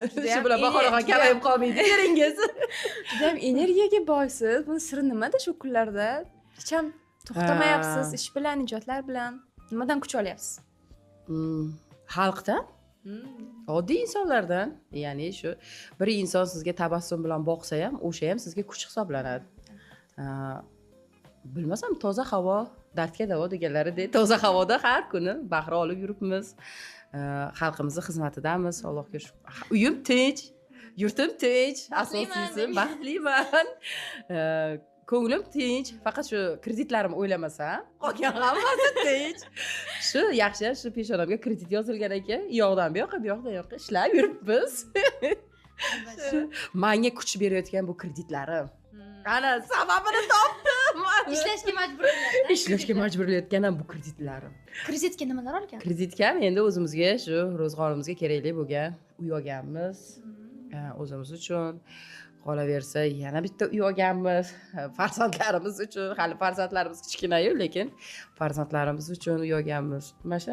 Shu bilan bahonalar kamayib qolmaydi eringiz. Judayam energiyaga boysiz. Buni siri nimada shu kunlarda? Hech ham to'xtamayapsiz ish bilan, ijodlar bilan. Nimadan kuch olyapsiz? Xalqdan, oddiy insonlardan. Ya'ni shu bir inson sizga tabassum bilan boqsa ham, o'sha ham sizga kuch hisoblanadi. Bilmasam, toza havo dardga davo deganlaridek, toza havoda har kuni bahra olib yuribmiz. Xalqimizni xizmatidamiz, Allohga shukur. Uyim tinch, yurtim tinch, asosiysi baxtliman. Ko'nglim tinch, faqat shu kreditlarimni o'ylamasam, qolgan hammasi tinch. Shu yaxshi, shu peshonamga kredit yozilgan ekan, u yoqdan bu yoqqa, bu yoqdan u yoqqa ishlab yuribmiz. Manga kuch berayotgan bu kreditlarim. Ana sababini topdim. Ishlashga majburlayapti. Ishlashga majburlayotgan ham bu kreditlarim. Kreditga nimalar olgan? Kreditga endi o'zimizga, shu ro'zg'orimizga kerakli bo'lgan uy olganmiz. O'zimiz uchun. Qolaversa yana bitta uy olganmiz farzandlarimiz uchun. Hali farzandlarimiz kichkinayu, lekin farzandlarimiz uchun uy olganmiz. Mana shunaqa.